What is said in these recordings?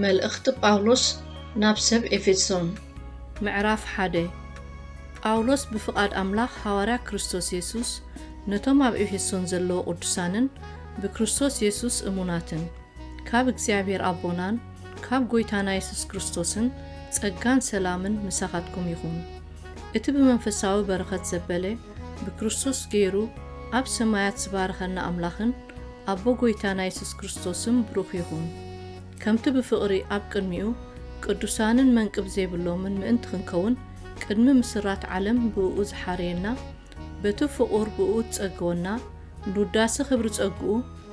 መልእኽቲ ጳውሎስ ናብ ሰብ ኤፌሶን። ምዕራፍ ሓደ። ጳውሎስ ብፍቓድ ኣምላኽ ሃዋርያ ክርስቶስ የሱስ ነቶም ኣብ ኤፌሶን ዘለዉ ቅዱሳንን ብክርስቶስ የሱስ እሙናትን፣ ካብ እግዚኣብሔር ኣቦናን ካብ ጐይታና የሱስ ክርስቶስን ጸጋን ሰላምን ምሳኻትኩም ይኹን። እቲ ብመንፈሳዊ በረኸት ዘበለ ብክርስቶስ ገይሩ ኣብ ሰማያት ዝባረኸና ኣምላኽን ኣቦ ጐይታና የሱስ ክርስቶስን ብሩኽ ይኹን። ከምቲ ብፍቕሪ ኣብ ቅድሚኡ ቅዱሳንን መንቅብ ዘይብሎምን ምእንቲ ክንከውን ቅድሚ ምስራት ዓለም ብእኡ ዝሓረየና፣ በቲ ፍቑር ብእኡ ዝጸገወና፣ ንውዳሰ ክብሪ ጸግኡ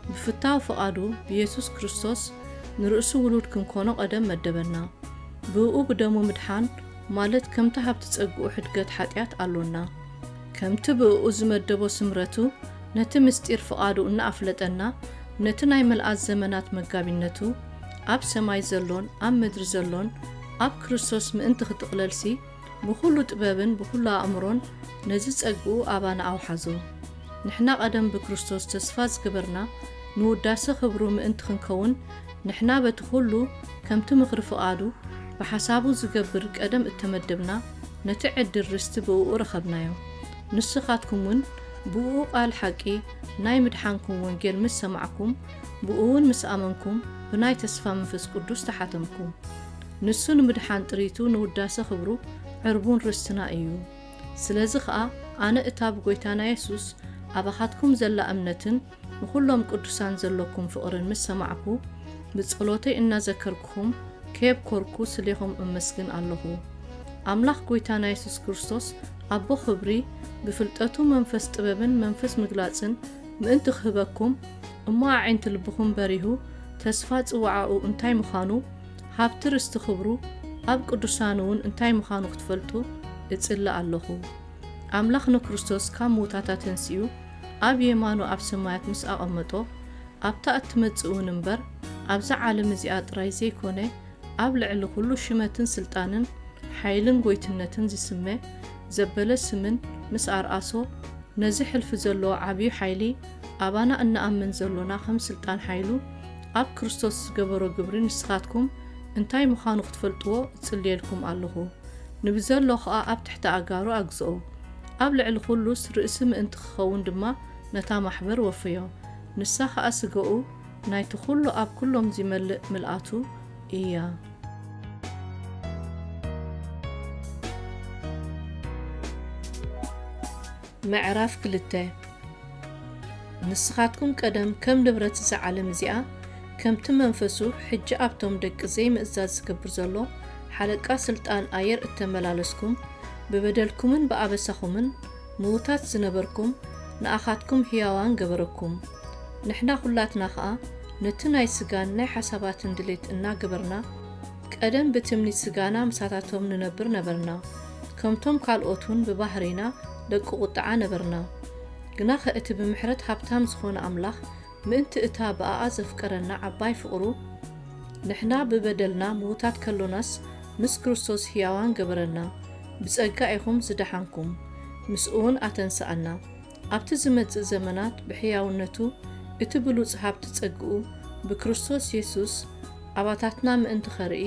ብፍታው ፍቓዱ ብየሱስ ክርስቶስ ንርእሱ ውሉድ ክንኮኖ ቀደም መደበና። ብእኡ ብደሙ ምድሓን፣ ማለት ከምቲ ሃብቲ ጸግኡ ሕድገት ሓጢኣት ኣሎና። ከምቲ ብእኡ ዝመደቦ ስምረቱ፣ ነቲ ምስጢር ፍቓዱ እናኣፍለጠና፣ ነቲ ናይ ምልኣት ዘመናት መጋቢነቱ፣ ኣብ ሰማይ ዘሎን ኣብ ምድሪ ዘሎን ኣብ ክርስቶስ ምእንቲ ክጥቕለልሲ፣ ብኹሉ ጥበብን ብኹሉ ኣእምሮን ነዚ ጸግኡ ኣባና ኣውሓዞ። ንሕና ቀደም ብክርስቶስ ተስፋ ዝገበርና፣ ንውዳሰ ክብሩ ምእንቲ ክንከውን፣ ንሕና በቲ ኩሉ ከምቲ ምኽሪ ፍቓዱ ብሓሳቡ ዝገብር ቀደም እተመደብና፣ ነቲ ዕድል ርስቲ ብእኡ ረኸብናዮ። ንስኻትኩም እውን ብእኡ ቃል ሓቂ ናይ ምድሓንኩም ወንጌል ምስ ሰማዕኩም፣ ብእኡ እውን ምስ ኣመንኩም፣ ብናይ ተስፋ መንፈስ ቅዱስ ተሓተምኩም። ንሱ ንምድሓን ጥሪቱ ንውዳሰ ክብሩ ዕርቡን ርስትና እዩ። ስለዚ ኸኣ ኣነ እታ ብጐይታና የሱስ ኣባኻትኩም ዘላ እምነትን ንኹሎም ቅዱሳን ዘሎኩም ፍቕርን ምስ ሰማዕኩ፣ ብጸሎተይ እናዘከርኩኹም ከየብኮርኩ ስሌኹም እመስግን ኣለኹ። ኣምላኽ ጐይታና የሱስ ክርስቶስ ኣቦ ክብሪ፣ ብፍልጠቱ መንፈስ ጥበብን መንፈስ ምግላጽን ምእንቲ ክህበኩም፣ እሞ ኣዒንቲ ልብኹም በሪሁ፣ ተስፋ ጽዋዓኡ እንታይ ምዃኑ፣ ሃብቲ ርስቲ ክብሩ ኣብ ቅዱሳኑ እውን እንታይ ምዃኑ ክትፈልጡ እጽሊ ኣለኹ። ኣምላኽ ንክርስቶስ ካብ ምዉታት ኣተንሲኡ፣ ኣብ የማኑ ኣብ ሰማያት ምስ ኣቐመጦ፣ ኣብታ እትመጽእ እውን እምበር፣ ኣብዛ ዓለም እዚኣ ጥራይ ዘይኮነ፣ ኣብ ልዕሊ ኩሉ ሽመትን ስልጣንን ሓይልን ጐይትነትን ዝስመ ዘበለ ስምን ምስ ኣርኣሶ፣ ነዚ ሕልፊ ዘለዎ ዓብዩ ሓይሊ ኣባና እንኣምን ዘሎና ከም ስልጣን ሓይሉ ኣብ ክርስቶስ ዝገበሮ ግብሪ ንስኻትኩም እንታይ ምዃኑ ክትፈልጥዎ እጽልየልኩም ኣለኹ። ንብዘሎ ኸኣ ኣብ ትሕቲ ኣእጋሩ ኣግዝኦ። ኣብ ልዕሊ ኩሉስ ርእሲ ምእንቲ ክኸውን ድማ ነታ ማሕበር ወፈዮ። ንሳ ኸኣ ስጋኡ ናይቲ ኩሉ ኣብ ኩሎም ዚመልእ ምልኣቱ እያ። ምዕራፍ ክልተ። ንስኻትኩም ቀደም ከም ንብረት እዛ ዓለም እዚኣ፣ ከምቲ መንፈሱ ሕጂ ኣብቶም ደቂ ዘይምእዛዝ ዝገብር ዘሎ ሓለቃ ስልጣን ኣየር እተመላለስኩም፣ ብበደልኩምን ብኣበሳኹምን ምዉታት ዝነበርኩም፣ ንኣኻትኩም ህያዋን ገበረኩም። ንሕና ኹላትና ኸኣ ነቲ ናይ ስጋን ናይ ሓሳባትን ድሌት እናገበርና፣ ቀደም ብትምኒት ስጋና ምሳታቶም ንነብር ነበርና። ከምቶም ካልኦት እውን ብባህርይና ደቂ ቁጥዓ ነበርና። ግናኸ እቲ ብምሕረት ሃብታም ዝኾነ ኣምላኽ፣ ምእንቲ እታ ብኣኣ ዘፍቀረና ዓባይ ፍቕሩ፣ ንሕና ብበደልና ምዉታት ከሎናስ፣ ምስ ክርስቶስ ህያዋን ገበረና። ብጸጋ ኢኹም ዝደሓንኩም፣ ምስኡ እውን ኣተንስኣና። ኣብቲ ዝመጽእ ዘመናት ብሕያውነቱ፣ እቲ ብሉጽ ሃብቲ ጸግኡ ብክርስቶስ የሱስ ኣባታትና ምእንቲ ኸርኢ፣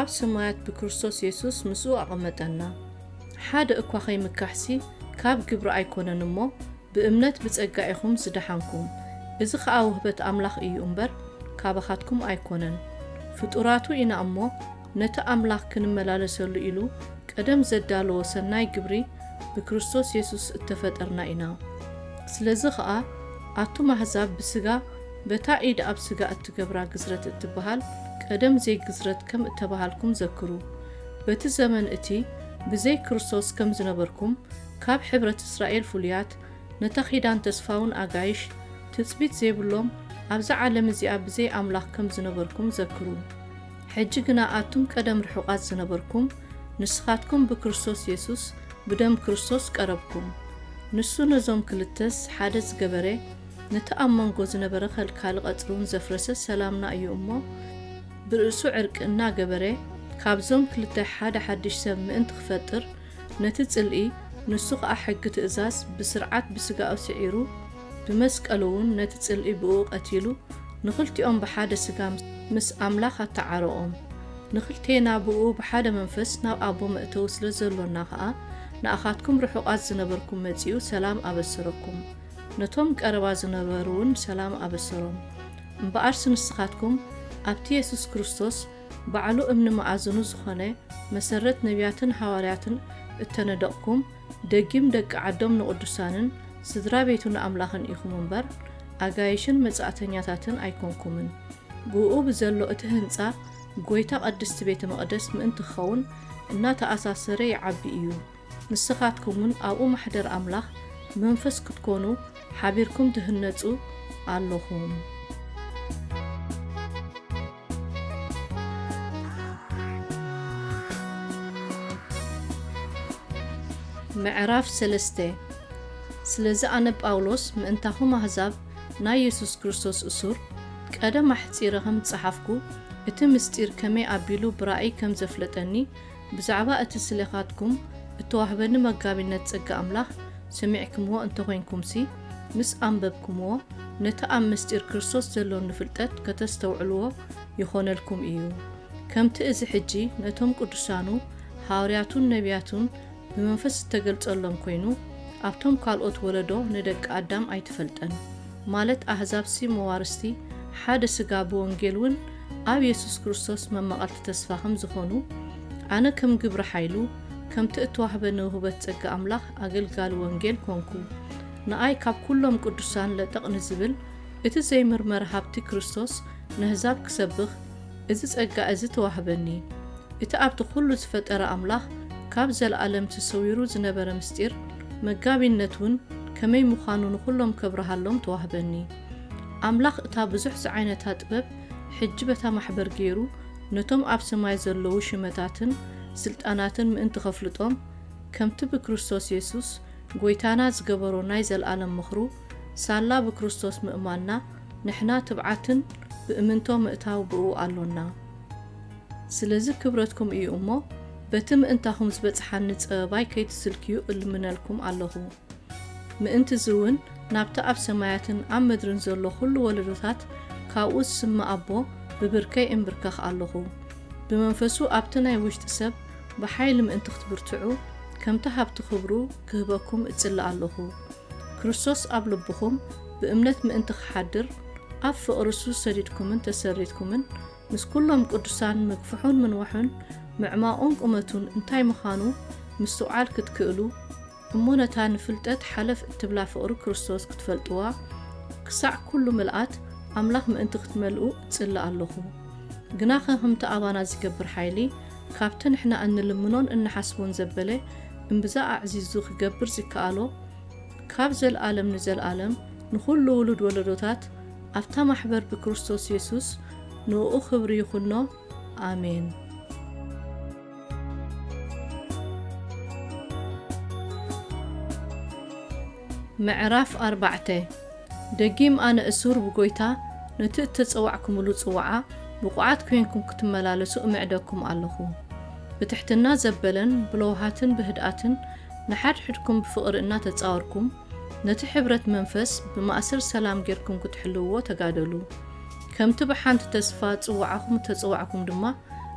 ኣብ ሰማያት ብክርስቶስ የሱስ ምስኡ ኣቐመጠና። ሓደ እኳ ኸይምካሕሲ ካብ ግብሪ ኣይኮነን እሞ፣ ብእምነት ብጸጋ ኢኹም ዝደሓንኩም። እዚ ኸኣ ውህበት ኣምላኽ እዩ እምበር፣ ካባኻትኩም ኣይኮነን። ፍጡራቱ ኢና እሞ፣ ነቲ ኣምላኽ ክንመላለሰሉ ኢሉ ቀደም ዘዳለዎ ሰናይ ግብሪ ብክርስቶስ የሱስ እተፈጠርና ኢና። ስለዚ ኸኣ፣ ኣቱም ኣህዛብ ብስጋ፣ በታ ኢድ ኣብ ስጋ እትገብራ ግዝረት እትበሃል ቀደም ዘይግዝረት ከም እተባሃልኩም ዘክሩ። በቲ ዘመን እቲ ብዘይ ክርስቶስ ከም ዝነበርኩም፣ ካብ ሕብረት እስራኤል ፍሉያት፣ ነታ ኪዳን ተስፋውን ኣጋይሽ ትጽቢት ዘይብሎም፣ ኣብዛ ዓለም እዚኣ ብዘይ ኣምላኽ ከም ዝነበርኩም ዘክሩ። ሕጂ ግና ኣቱም ቀደም ርሑቓት ዝነበርኩም፣ ንስኻትኩም ብክርስቶስ የሱስ ብደም ክርስቶስ ቀረብኩም። ንሱ ነዞም ክልተስ ሓደ ዝገበረ፣ ነቲ ኣብ መንጎ ዝነበረ ከልካሊ ቀጽሪ እውን ዘፍረሰ ሰላምና እዩ እሞ፣ ብርእሱ ዕርቂ እናገበረ፣ ካብዞም ክልተ ሓደ ሓድሽ ሰብ ምእንቲ ክፈጥር፣ ነቲ ጽልኢ፣ ንሱ ኸኣ ሕጊ ትእዛዝ፣ ብስርዓት ብስጋኡ ስዒሩ፣ ብመስቀል እውን ነቲ ጽልኢ ብእኡ ቀቲሉ፣ ንኽልቲኦም ብሓደ ስጋ ምስ ኣምላኽ ኣተዓረቖም። ንኽልቴና ብኡ ብሓደ መንፈስ ናብ ኣቦ መእተዊ ስለ ዘሎና ኸኣ፣ ንኣኻትኩም ርሑቓት ዝነበርኩም መጺኡ ሰላም ኣበሰረኩም። ነቶም ቀረባ ዝነበሩ እውን ሰላም ኣበሰሮም። እምበኣርሲ ንስኻትኩም ኣብቲ የሱስ ክርስቶስ ባዕሉ እምኒ መኣዝኑ ዝኾነ መሰረት ነቢያትን ሃዋርያትን እተነደቕኩም፣ ደጊም ደቂ ዓዶም ንቕዱሳንን ስድራ ቤቱ ንኣምላኽን ኢኹም እምበር፣ ኣጋይሽን መጻእተኛታትን ኣይኮንኩምን። ብእኡ ብዘሎ እቲ ህንጻ፣ ጐይታ ቅድስቲ ቤተ መቕደስ ምእንቲ ክኸውን እናተኣሳሰረ ይዓቢ እዩ። ንስኻትኩም እውን ኣብኡ ማሕደር ኣምላኽ ብመንፈስ ክትኮኑ ሓቢርኩም ትህነጹ ኣለኹም። ምዕራፍ ሰለስተ። ስለዚ ኣነ ጳውሎስ ምእንታኹም ኣህዛብ ናይ የሱስ ክርስቶስ እሱር፣ ቀደም ኣሕጺረ ከም ዝጸሓፍኩ፣ እቲ ምስጢር ከመይ ኣቢሉ ብራእይ ከም ዘፍለጠኒ፣ ብዛዕባ እቲ ስሌኻትኩም እተዋህበኒ መጋቢነት ጸጋ ኣምላኽ ሰሚዕክምዎ እንተኾይንኩምሲ፣ ምስ ኣንበብክምዎ፣ ነቲ ኣብ ምስጢር ክርስቶስ ዘሎኒ ፍልጠት ከተስተውዕልዎ ይኾነልኩም እዩ። ከምቲ እዚ ሕጂ ነቶም ቅዱሳኑ፣ ሃዋርያቱን ነቢያቱን ብመንፈስ እተገልጸሎም ኮይኑ፣ ኣብቶም ካልኦት ወለዶ ንደቂ ኣዳም ኣይተፈልጠን። ማለት ኣህዛብሲ መዋርስቲ ሓደ ስጋ ብወንጌል እውን ኣብ የሱስ ክርስቶስ መማቐልቲ ተስፋ ከም ዝኾኑ፣ ኣነ ከም ግብሪ ሓይሉ፣ ከምቲ እተዋህበኒ ውህበት ጸጋ ኣምላኽ ኣገልጋሊ ወንጌል ኮንኩ። ንኣይ ካብ ኩሎም ቅዱሳን ለጠቕ ንዝብል እቲ ዘይምርመር ሃብቲ ክርስቶስ ነህዛብ ክሰብኽ፣ እዚ ጸጋ እዚ ተዋህበኒ። እቲ ኣብቲ ኩሉ ዝፈጠረ ኣምላኽ ካብ ዘለኣለም ተሰዊሩ ዝነበረ ምስጢር መጋቢነት እውን ከመይ ምዃኑ ንኹሎም ከብርሃሎም ተዋህበኒ። ኣምላኽ እታ ብዙሕ ዝዓይነታ ጥበብ ሕጂ በታ ማሕበር ገይሩ ነቶም ኣብ ሰማይ ዘለዉ ሽመታትን ስልጣናትን ምእንቲ ኸፍልጦም፣ ከምቲ ብክርስቶስ የሱስ ጐይታና ዝገበሮ ናይ ዘለኣለም ምኽሩ፣ ሳላ ብክርስቶስ ምእማንና ንሕና ትብዓትን ብእምንቶ ምእታው ብእኡ ኣሎና። ስለዚ ክብረትኩም እዩ እሞ፣ በቲ ምእንታኹም ዝበጽሓኒ ጸበባይ ከይትስልክዩ እልምነልኩም ኣለኹ። ምእንቲ እዚ እውን ናብቲ ኣብ ሰማያትን ኣብ ምድርን ዘሎ ኹሉ ወለዶታት ካብኡ ዝስመ ኣቦ ብብርከይ እምብርከኽ ኣለኹ። ብመንፈሱ ኣብቲ ናይ ውሽጢ ሰብ ብሓይሊ ምእንቲ ክትብርትዑ፣ ከምቲ ሃብቲ ክብሩ ክህበኩም እጽሊ ኣለኹ። ክርስቶስ ኣብ ልብኹም ብእምነት ምእንቲ ክሓድር፣ ኣብ ፍቕሪ እሱ ሰዲድኩምን ተሰሪትኩምን፣ ምስ ኩሎም ቅዱሳን ምግፍሑን ምንዋሑን፣ ምዕማቑን ቁመቱን እንታይ ምዃኑ ምስትውዓል ክትክእሉ፣ እሞ ነታ ንፍልጠት ሓለፍ እትብላ ፍቕሪ ክርስቶስ ክትፈልጥዋ፣ ክሳዕ ኩሉ ምልኣት ኣምላኽ ምእንቲ ክትመልኡ እጽሊ ኣለኹ። ግናኸ ከምቲ ኣባና ዚገብር ሓይሊ፣ ካብቲ ንሕና እንልምኖን እንሓስቦን ዘበለ እምብዛ ኣዕዚዙ ኪገብር ዚከኣሎ፣ ካብ ዘለኣለም ንዘለኣለም ንኹሉ ውሉድ ወለዶታት ኣብታ ማሕበር ብክርስቶስ የሱስ ንእኡ ክብሪ ይኹኖ። ኣሜን። ምዕራፍ ኣርባዕተ። ደጊም ኣነ እሱር ብጐይታ ነቲ እተጸዋዕኩምሉ ጽዋዓ ብቑዓት ኴንኩም ክትመላለሱ እምዕደኩም ኣለኹ። ብትሕትና ዘበለን ብለውሃትን ብህድኣትን ንሓድሕድኩም ብፍቕሪ እናተጻወርኩም፣ ነቲ ሕብረት መንፈስ ብማእሰር ሰላም ጌርኩም ክትሕልውዎ ተጋደሉ። ከምቲ ብሓንቲ ተስፋ ጽዋዓኹም እተጸዋዕኩም ድማ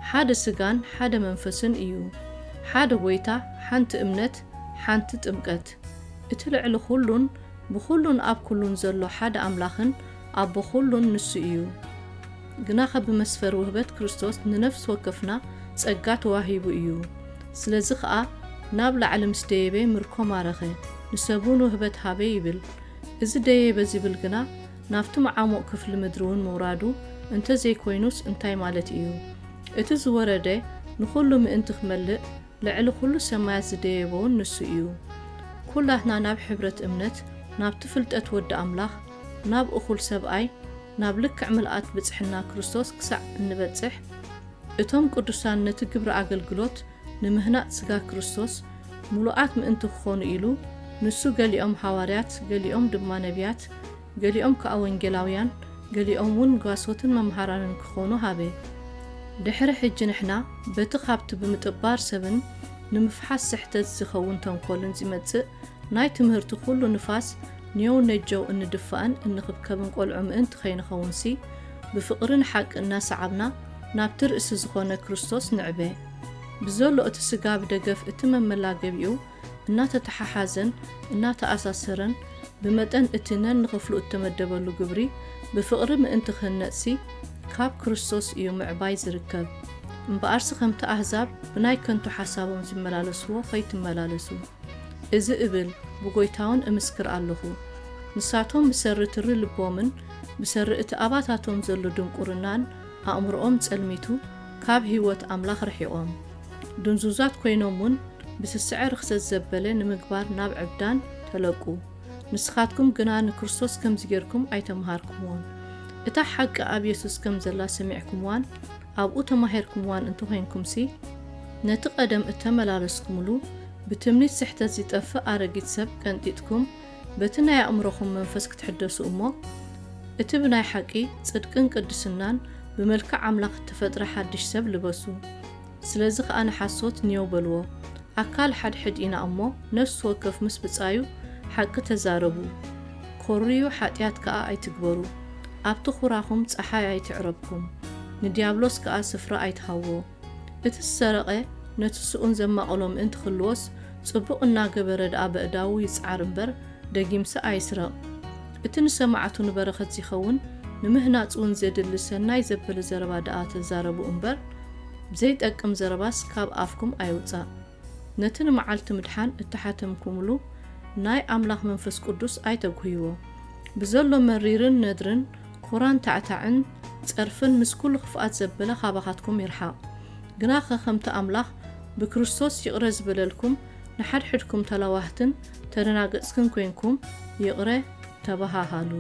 ሓደ ስጋን ሓደ መንፈስን እዩ። ሓደ ጐይታ፣ ሓንቲ እምነት፣ ሓንቲ ጥምቀት። እቲ ልዕሊ ኹሉን ብኹሉን ኣብ ኩሉን ዘሎ ሓደ ኣምላኽን ኣቦ ኹሉን ንሱ እዩ። ግናኸ ብመስፈር ውህበት ክርስቶስ ንነፍሲ ወከፍና ጸጋ ተዋሂቡ እዩ። ስለዚ ኸኣ ናብ ላዕሊ ምስ ደየበ ምርኮ ማረኸ፣ ንሰብውን ውህበት ሃበ ይብል። እዚ ደየበ ዝብል ግና ናብቲ መዓሙቕ ክፍሊ ምድሪ እውን ምውራዱ እንተ ዘይኮይኑስ እንታይ ማለት እዩ? እቲ ዝወረደ ንኹሉ ምእንቲ ክመልእ ልዕሊ ኩሉ ሰማያት ዝደየበውን ንሱ እዩ። ኩላትና ናብ ሕብረት እምነት፣ ናብቲ ፍልጠት ወዲ ኣምላኽ፣ ናብ እኹል ሰብኣይ፣ ናብ ልክዕ ምልኣት ብጽሕና ክርስቶስ ክሳዕ እንበጽሕ፣ እቶም ቅዱሳን ነቲ ግብሪ ኣገልግሎት ንምህናጽ ስጋ ክርስቶስ ምሉኣት ምእንቲ ክኾኑ ኢሉ፣ ንሱ ገሊኦም ሃዋርያት፣ ገሊኦም ድማ ነቢያት፣ ገሊኦም ከኣ ወንጌላውያን፣ ገሊኦም እውን ጓሶትን መምሃራንን ክኾኑ ሃበ። ድሕሪ ሕጂ ንሕና በቲ ካብቲ ብምጥባር ሰብን ንምፍሓስ ስሕተት ዝኸውን ተንኮልን ዚመጽእ ናይ ትምህርቲ ኩሉ ንፋስ ንየው ነጀው እንድፋእን እንኽብከብን ቆልዑ ምእንቲ ኸይንኸውንሲ፣ ብፍቕሪ ንሓቂ እናሰዓብና ናብቲ ርእሲ ዝኾነ ክርስቶስ ንዕበ። ብዘሎ እቲ ስጋ ብደገፍ እቲ መመላገቢኡ እናተተሓሓዘን እናተኣሳሰረን ብመጠን እቲ ነንኽፍሉ እተመደበሉ ግብሪ ብፍቕሪ ምእንቲ ክህነጽሲ ካብ ክርስቶስ እዩ ምዕባይ ዝርከብ። እምበኣርሲ ከምቲ ኣህዛብ ብናይ ከንቱ ሓሳቦም ዝመላለስዎ ኸይትመላለሱ። እዚ እብል ብጎይታውን እምስክር ኣለኹ። ንሳቶም ብሰሪ ትሪ ልቦምን ብሰሪ እቲ ኣባታቶም ዘሎ ድንቁርናን ኣእምሮኦም ጸልሚቱ ካብ ህይወት ኣምላኽ ርሒቖም። ድንዙዛት ኮይኖም እውን ብስስዐ ርኽሰት ዘበለ ንምግባር ናብ ዕብዳን ተለቁ። ንስኻትኩም ግና ንክርስቶስ ከምዚ ጌርኩም ኣይተምሃርኩምዎን። እታ ሓቂ ኣብ የሱስ ከም ዘላ ሰሚዕኩምዋን ኣብኡ ተማሂርኩምዋን እንተኾይንኩምሲ፣ ነቲ ቀደም እተመላለስኩምሉ ብትምኒት ስሕተት ዚጠፍእ ኣረጊት ሰብ ቀንጢጥኩም፣ በቲ ናይ ኣእምሮኹም መንፈስ ክትሕደሱ እሞ፣ እቲ ብናይ ሓቂ ጽድቅን ቅድስናን ብመልክዕ ኣምላኽ እተፈጥረ ሓድሽ ሰብ ልበሱ። ስለዚ ኸኣ ንሓሶት ኒዮ በልዎ። ኣካል ሓድሕድ ኢና እሞ፣ ነፍሲ ወከፍ ምስ ብጻዩ ሓቂ ተዛረቡ። ኮርዩ ሓጢኣት ከኣ ኣይትግበሩ። ኣብቲ ኹራኹም ጸሓይ ኣይትዕረብኩም፣ ንድያብሎስ ከኣ ስፍራ ኣይትሃብዎ። እቲ ዝሰረቐ ነቲ ስኡን ዘማቕሎ ምእንቲ ክህልዎስ፣ ጽቡቕ እናገበረ ደኣ በእዳዉ ይጽዓር እምበር፣ ደጊምሲ ኣይስረቕ። እቲ ንሰማዕቱ ንበረኸት ዚኸውን፣ ንምህናጽ እውን ዜድሊ ሰናይ ዘብል ዘረባ ደኣ ተዛረቡ እምበር፣ ዘይጠቅም ዘረባስ ካብ ኣፍኩም ኣይውጻእ። ነቲ ንመዓልቲ ምድሓን እተሓተምኩምሉ ናይ ኣምላኽ መንፈስ ቅዱስ ኣይተጉህይዎ። ብዘሎ መሪርን ነድርን፣ ኮራን ታዕታዕን ጸርፍን ምስ ኩሉ ክፍኣት ዘበለ ካባኻትኩም ይርሓቕ። ግናኸ ከምቲ ኣምላኽ ብክርስቶስ ይቕረ ዝበለልኩም፣ ንሓድሕድኩም ተላዋህትን ተደናገጽክን ኮይንኩም ይቕረ ተባሃሃሉ።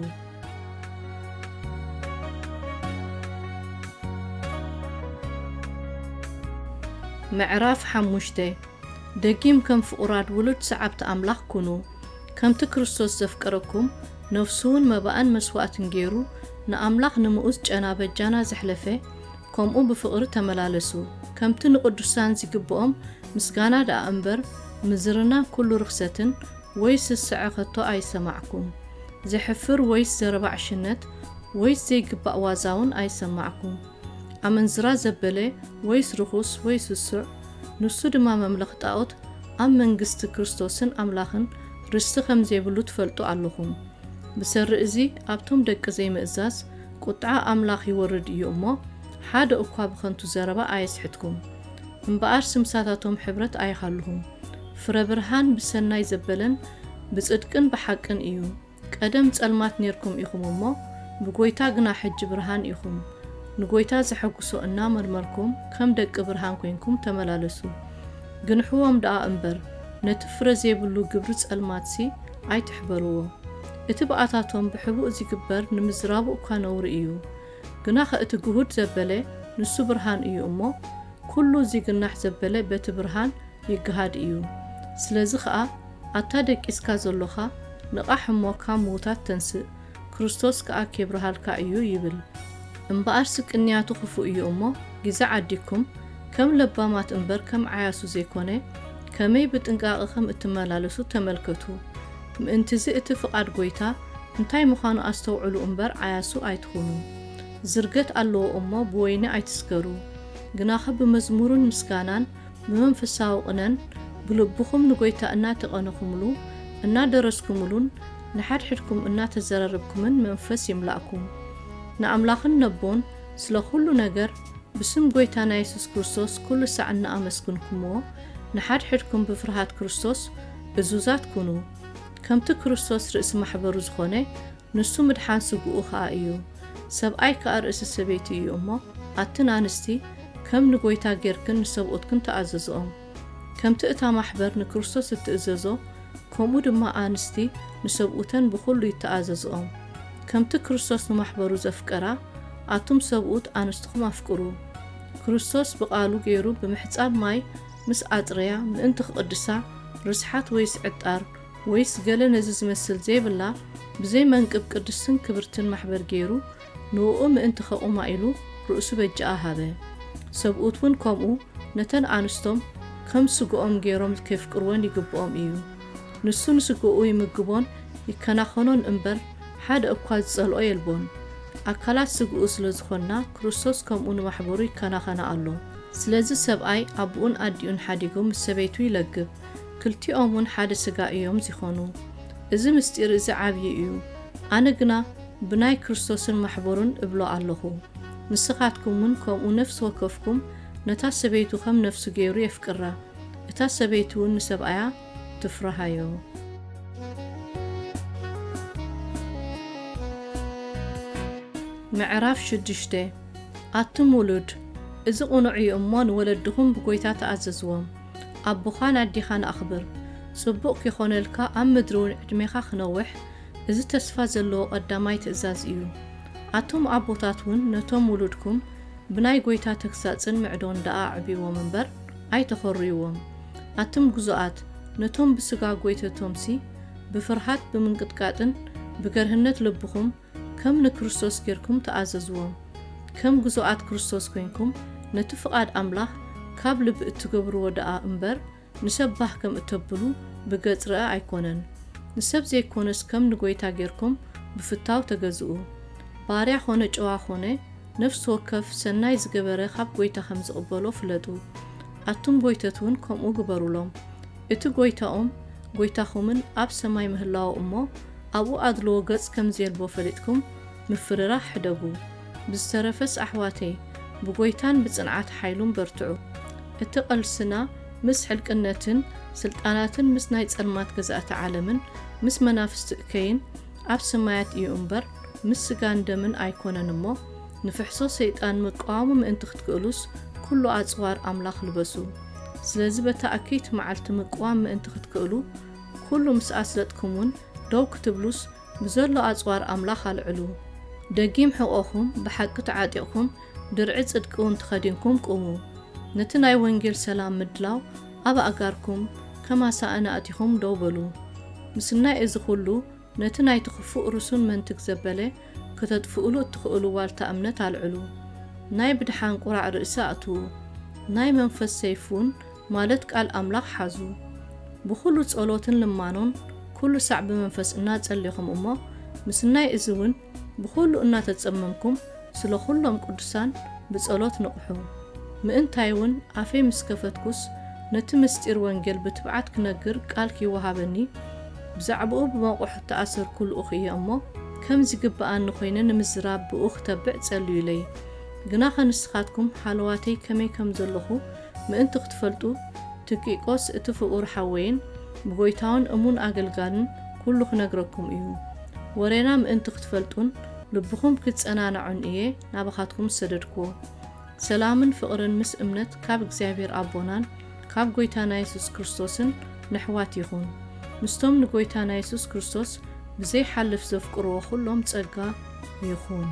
ምዕራፍ ሓሙሽተ። ደጊም ከም ፍቑራት ውሉድ ሰዓብቲ ኣምላኽ ኩኑ። ከምቲ ክርስቶስ ዘፍቀረኩም፣ ነፍሱ እውን መባእን መስዋእትን ገይሩ ንኣምላኽ ንምኡዝ ጨና በጃና ዘሕለፈ፣ ከምኡ ብፍቕሪ ተመላለሱ። ከምቲ ንቕዱሳን ዚግብኦም ምስጋና ደኣ እምበር፣ ምዝርና ኩሉ ርኽሰትን ወይ ስስዐ ኸቶ ኣይሰማዕኩም። ዜሕፍር ወይስ ዘረባ ዕሽነት ወይስ ዘይግባእ ዋዛ እውን ኣይሰማዕኩም። ኣመንዝራ ዘበለ ወይስ ርኹስ ወይ ስሱዕ፣ ንሱ ድማ መምለኽ ጣኦት፣ ኣብ መንግስቲ ክርስቶስን ኣምላኽን ርስቲ ከም ዘይብሉ ትፈልጡ ኣለኹም። ብሰሪ እዚ ኣብቶም ደቂ ዘይምእዛዝ ቁጥዓ ኣምላኽ ይወርድ እዩ እሞ፣ ሓደ እኳ ብኸንቱ ዘረባ ኣየስሕትኩም። እምበኣር ስምሳታቶም ሕብረት ኣይሃልኹም። ፍረ ብርሃን ብሰናይ ዘበለን ብጽድቅን ብሓቅን እዩ። ቀደም ጸልማት ኔርኩም ኢኹም እሞ፣ ብጎይታ ግና ሕጂ ብርሃን ኢኹም። ንጎይታ ዘሐጉሶ እናመርመርኩም፣ ከም ደቂ ብርሃን ኮይንኩም ተመላለሱ። ግንሕዎም ደኣ እምበር፣ ነቲ ፍረ ዘይብሉ ግብሪ ጸልማትሲ ኣይትሕበርዎ። እቲ ብኣታቶም ብሕቡእ ዚግበር ንምዝራቡ እኳ ነውሪ እዩ። ግናኸ እቲ ግሁድ ዘበለ ንሱ ብርሃን እዩ እሞ፣ ኩሉ ዚግናሕ ዘበለ በቲ ብርሃን ይግሃድ እዩ። ስለዚ ኸኣ፣ ኣታ ደቂስካ ዘሎኻ፣ ንቓሕ እሞ ካብ ምዉታት ተንስእ፣ ክርስቶስ ከኣ ኬብርሃልካ እዩ ይብል። እምበኣርሲ ቅንያቱ ክፉእ እዩ እሞ፣ ግዜ ዓዲግኩም፣ ከም ለባማት እምበር ከም ዓያሱ ዘይኮነ፣ ከመይ ብጥንቃቐ ከም እትመላለሱ ተመልከቱ። ምእንትዚ እቲ ፍቓድ ጐይታ እንታይ ምዃኑ ኣስተውዕሉ እምበር ዓያሱ ኣይትኹኑ። ዝርገት ኣለዎ እሞ ብወይኒ ኣይትስከሩ። ግናኸ ብመዝሙርን ምስጋናን ብመንፈሳዊ ቅነን ብልብኹም ንጎይታ እናተቐነኹምሉ፣ እናደረስኩምሉን ንሓድሕድኩም እናተዘራረብኩምን መንፈስ ይምላእኩም። ንኣምላኽን ነቦን ስለ ኩሉ ነገር ብስም ጎይታና የሱስ ክርስቶስ ኩሉ ሳዕ እናኣመስግንኩምዎ፣ ንሓድሕድኩም ብፍርሃት ክርስቶስ እዙዛት ኩኑ። ከምቲ ክርስቶስ ርእሲ ማሕበሩ ዝኾነ፣ ንሱ ምድሓን ስግኡ ኸኣ እዩ። ሰብኣይ ከኣ ርእሲ ሰበይቲ እዩ እሞ፣ ኣትን ኣንስቲ፣ ከም ንጎይታ ጌርክን ንሰብኡትክን ተኣዘዝኦም። ከምቲ እታ ማሕበር ንክርስቶስ እትእዘዞ፣ ከምኡ ድማ ኣንስቲ ንሰብኡተን ብኹሉ ይተኣዘዝኦም። ከምቲ ክርስቶስ ንማሕበሩ ዘፍቀራ፣ ኣቱም ሰብኡት ኣንስትኹም ኣፍቅሩ። ክርስቶስ ብቓሉ ገይሩ ብምሕጻብ ማይ ምስ ኣጽረያ ምእንቲ ክቕድሳ፣ ርስሓት ወይስ ዕጣር፣ ወይስ ገለ ነዚ ዝመስል ዘይብላ፣ ብዘይ መንቅብ ቅድስትን ክብርትን ማሕበር ገይሩ፣ ንእኡ ምእንቲ ኸቑማ ኢሉ ርእሱ በጃኣ ሃበ። ሰብኡት እውን ከምኡ ነተን ኣንስቶም ከም ስግኦም ገይሮም ኬፍቅርወን ይግብኦም እዩ። ንሱ ንስግኡ ይምግቦን ይከናኸኖን እምበር፣ ሓደ እኳ ዝጸልኦ የልቦን። ኣካላት ስግኡ ስለ ዝኾንና፣ ክርስቶስ ከምኡ ንማሕበሩ ይከናኸና ኣሎ። ስለዚ ሰብኣይ ኣቦኡን ኣዲኡን ሓዲጉ ምስ ሰበይቱ ይለግብ፣ ክልቲኦም እውን ሓደ ስጋ እዮም ዚኾኑ። እዚ ምስጢር እዚ ዓብዪ እዩ። ኣነ ግና ብናይ ክርስቶስን ማሕበሩን እብሎ ኣለኹ። ንስኻትኩም እውን ከምኡ ነፍሲ ወከፍኩም ነታ ሰበይቱ ከም ነፍሱ ገይሩ የፍቅራ፣ እታ ሰበይቲ እውን ንሰብኣያ ትፍርሃዮ። ምዕራፍ ሽዱሽተ። ኣቱም ውሉድ፣ እዚ ቅኑዕ እዩ እሞ፣ ንወለድኹም ብጎይታ ተኣዘዝዎም። ኣቦኻን ኣዴኻን ኣኽብር። ጽቡቕ ኪኾነልካ ኣብ ምድሪ እውን ዕድሜኻ ክነውሕ፣ እዚ ተስፋ ዘለዎ ቀዳማይ ትእዛዝ እዩ። ኣቱም ኣቦታት እውን ነቶም ውሉድኩም ብናይ ጎይታ ተግሳጽን ምዕዶን ደኣ ኣዕብይዎም እምበር ኣይተኾርይዎም። ኣቱም ግዙኣት፣ ነቶም ብስጋ ጎይተቶምሲ ብፍርሃት ብምንቅጥቃጥን ብገርህነት ልብኹም ከም ንክርስቶስ ጌርኩም ተኣዘዝዎም። ከም ግዙኣት ክርስቶስ ኮይንኩም ነቲ ፍቓድ ኣምላኽ ካብ ልቢ እትገብርዎ ደኣ እምበር ንሰብ ባህ ከም እተብሉ ብገጽ ርኣ ኣይኮነን። ንሰብ ዘይኮነስ ከም ንጎይታ ጌርኩም ብፍታው ተገዝኡ። ባርያ ኾነ ጨዋ ኾነ ነፍሲ ወከፍ ሰናይ ዝገበረ ካብ ጎይታ ከም ዝቕበሎ ፍለጡ። ኣቱም ጎይተት እውን ከምኡ ግበሩሎም። እቲ ጎይታኦም ጎይታኹምን ኣብ ሰማይ ምህላዉ እሞ ኣብኡ ኣድልዎ ገጽ ከም ዘየልቦ ፈሊጥኩም ምፍርራህ ሕደጉ። ብዝተረፈስ ኣሕዋተይ ብጎይታን ብጽንዓት ሓይሉን በርትዑ። እቲ ቐልስና ምስ ሕልቅነትን ስልጣናትን ምስ ናይ ጸልማት ገዛእቲ ዓለምን ምስ መናፍስቲ እከይን ኣብ ሰማያት እዩ እምበር ምስ ስጋን ደምን ኣይኮነን እሞ ንፍሕሶ ሰይጣን ምቅዋሙ ምእንቲ ክትክእሉስ ኩሉ ኣጽዋር ኣምላኽ ልበሱ። ስለዚ በታ ኣከይቲ መዓልቲ ምቅዋም ምእንቲ ክትክእሉ ኩሉ ምስ ኣስለጥኩም እውን ደው ክትብሉስ ብዘሎ ኣጽዋር ኣምላኽ ኣልዕሉ። ደጊም ሕቖኹም ብሓቂ ተዓጢቕኩም ድርዒ ጽድቂ እውን ተኸዲንኩም ቁሙ። ነቲ ናይ ወንጌል ሰላም ምድላው ኣብ ኣእጋርኩም ከም ኣሳእን ኣእቲኹም ደው በሉ። ምስናይ እዚ ኩሉ ነቲ ናይቲ ክፉእ ርሱን መንትግ ዘበለ ከተጥፍእሉ እትኽእሉ ዋልታ እምነት ኣልዕሉ። ናይ ብድሓን ቁራዕ ርእሲ ኣእትዉ። ናይ መንፈስ ሰይፍ እውን ማለት ቃል ኣምላኽ ሓዙ። ብኹሉ ጸሎትን ልማኖን ኩሉ ሳዕ ብመንፈስ እናጸሌኹም እሞ ምስናይ እዚ እውን ብኹሉ እናተጸመምኩም ስለ ኩሎም ቅዱሳን ብጸሎት ንቕሑ። ምእንታይ እውን ኣፈይ ምስ ከፈትኩስ ነቲ ምስጢር ወንጌል ብትብዓት ክነግር ቃል ኪወሃበኒ ብዛዕባኡ ብመቑሕ እተኣሰርኩ ልኡኽ እየ እሞ ከም ዚግብኣኒ ኮይነ ንምዝራብ ብኡ ክተብዕ ጸልዩለይ። ግናኸ ንስኻትኩም ሃለዋተይ ከመይ ከም ዘለኹ ምእንቲ ክትፈልጡ ቲኪቆስ እቲ ፍቑር ሓወይን ብጎይታውን እሙን ኣገልጋልን ኩሉ ክነግረኩም እዩ። ወሬና ምእንቲ ክትፈልጡን ልብኹም ክጸናንዖን እየ ናባኻትኩም ዝሰደድክዎ። ሰላምን ፍቕርን ምስ እምነት ካብ እግዚኣብሔር ኣቦናን ካብ ጎይታና የሱስ ክርስቶስን ነሕዋት ይኹን። ምስቶም ንጎይታና የሱስ ክርስቶስ ብዘይሓልፍ ዘፍቅርዎ ኩሎም ጸጋ ይኹን።